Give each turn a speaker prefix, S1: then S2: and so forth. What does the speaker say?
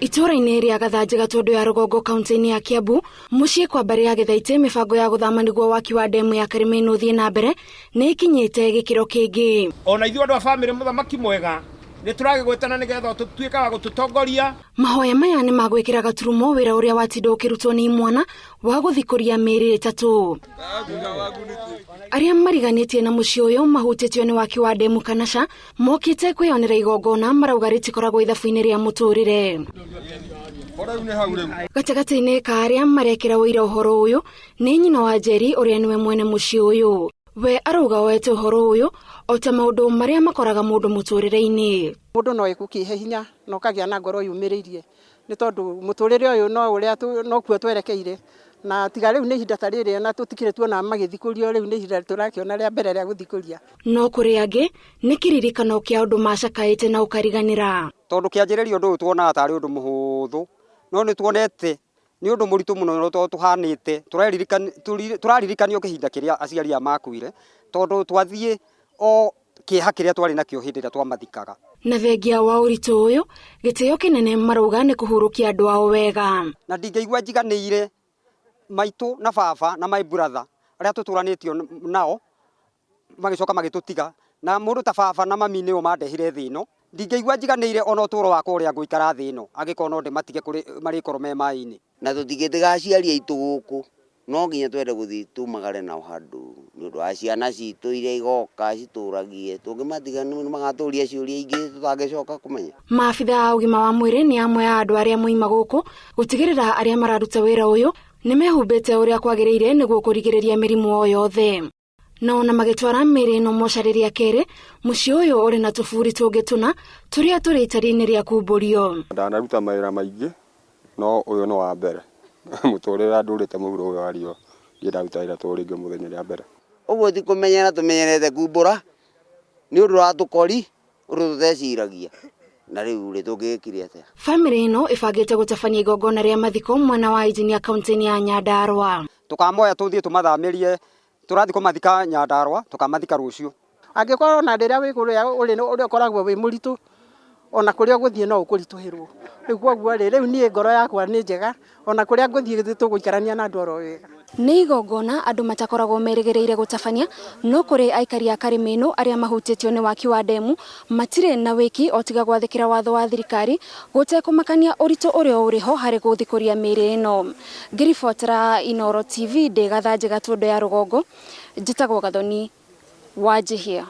S1: Itũũra-inĩ rĩa Gathanjĩ Gatũndũ ya Rũgongo kaunti-inĩ ya Kiambu, mũciĩ kwa mbarĩ ya Gĩthaitĩ, mĩbango ya gũthama nĩguo waki wa ndemu ya Karĩmĩnũ ũthiĩ na mbere nĩ ĩkinyĩte gĩkĩro kĩngĩ.
S2: Ona ithuĩ andũ a bamĩrĩ mũthamaki mwega nĩ tũragĩgwĩtana nĩgetha ũtuĩke wa gũtũtongoria.
S1: Mahoya maya nĩ ma gwĩkĩra gaturumo wĩra ũrĩa watinda ũkĩrutwo nĩ imwana wa gũthikũria mĩĩrĩ ĩtatũ. Arĩa mariganĩtie na mũciĩ ũyũ mahutĩtio nĩ waki wa ndemu Kanasha mokĩte kwĩyonera igongona marauga rĩtikoragwo ithabu-inĩ rĩa mũtũrĩre. Gatagatĩ-inĩ ka arĩa marekĩra ũira ũhoro ũyũ nĩ nyina wa Njeri ũrĩa nĩwe mwene mũciĩ ũyũ. We arauga oete ũhoro ũyũ o ta maũndũ marĩa makoraga mũndũ mũtũrĩre-inĩ.
S3: Mũndũ no ĩgũkĩhe hinya na ũkagĩa na ngoro yũmĩrĩirie nĩ tondũ mũtũrĩre ũyũ no ũrĩa nokuo twerekeire na tiga rĩu nĩ ihinda ta rĩrĩ ona tũtikĩrĩ tuona magĩthikũrio rĩu nĩ ihinda tũrakĩona rĩa mbere rĩa gũthikũria.
S1: No kũrĩ angĩ nĩ kĩririkano kĩa ũndũ macakaĩte na ũkariganĩra.
S4: Tondũ kĩanjĩrĩria ũndũ ũyũ tuonaga tarĩ ũndũ mũhũthũ, no nĩ tuonete nĩ ũndũ mũritũ mũno tondũ tũhanĩte, tũraririkanio kĩhinda kĩrĩa aciari aya makuire, tondũ twathiĩ o kĩeha kĩrĩa twarĩ nakĩo hĩndĩ ĩrĩa twamathikaga.
S1: Na thengia wa ũritũ ũyũ, gĩtĩo kĩnene marauga nĩ kũhurũkia andũ ao wega.
S4: Na ndingĩigua njiganĩire maitũ na baba na my brother arĩa tũtũranĩtio nao magĩcoka magĩtũtiga na mũndũ ta baba na mami nĩo mandehire thĩ ĩno ndingĩigua njiganĩire ona ũtũro wakwa ũrĩa ngũikara thĩ ĩno angĩkorwo no ndĩmatige kũrĩ marĩkorwo me maĩ-inĩ.
S5: Na tũtingĩtiga aciari aitũ gũkũ, no nginya twende gũthiĩ tumagare nao handũ nĩ ũndũ wa ciana citũ iria igoka citũragie, tũngĩmatiga nĩ magatũria ciũria ingĩ tũtangĩcoka kũmenya.
S1: Maabitha a ũgima wa mwĩrĩ nĩ amwe a andũ arĩa moima gũkũ gũtigĩrĩra arĩa mararuta wĩra ũyũ nĩ mehumbĩte ũrĩa kwagĩrĩire nĩguo kũrigĩrĩria mĩrimũ o yothe. Na ona magĩtwara mĩĩrĩ ĩno mocarĩ rĩa kerĩ, mũciĩ ũyũ ũrĩ na tũburi tũngĩ tũna tũrĩa tũrĩ itari-inĩ rĩa kumbũrio.
S6: Ndanaruta mawĩra maingĩ no ũyũ nĩ wa mbere mũtũrĩre ũrĩa ndũrĩte mũhuro ũyũ wa riũa ndirĩ ndaruta wĩra ta ũyũ rĩngĩ mũthenya rĩa mbere.
S5: Ũguo ti kũmenyera tũmenyerete kumbũra nĩ ũndũ wa tũkori ũndũ tũteciragia na rĩu rĩ tũngĩgĩkire atĩa?
S1: Bamĩrĩ ĩno ĩbangĩte gũtabania igongona rĩa mathiko mwena wa Injinia kaunti-inĩ ya Nyandarua.
S4: Tũkamoya tũthiĩ tũmathamĩrie Tũrathiĩ kũmathika Nyandarua, tũkamathika rũciũ.
S3: Angĩkorwo ona rĩrĩa wĩ kũrĩa ũrĩ ũrĩa ũkoragwo wĩ mũritũ, ona kũrĩa ũgũthiĩ no ũkũritũhĩrwo. Rĩu koguo rĩ, rĩu niĩ ngoro yakwa nĩ njega, ona kũrĩa ngũthiĩ tũgũikarania na andũ oro wega.
S1: Nĩ igongona andũ matakoragwo merĩgĩrĩire gũtabania, no kũrĩ aikari a Karĩmĩnũ arĩa mahutĩtio nĩ waki wa ndemu, matirĩ na wĩki o tiga gwathĩkĩra watho wa thirikari gũtekũmakania ũritũ ũrĩa ũrĩ ho harĩ gũthikũria mĩĩrĩ ĩno. Ngĩribotera Inooro TV ndĩ Gathanjĩ Gatũndũ ya Rũgongo, njĩtagwo Gathoni Wanjihia.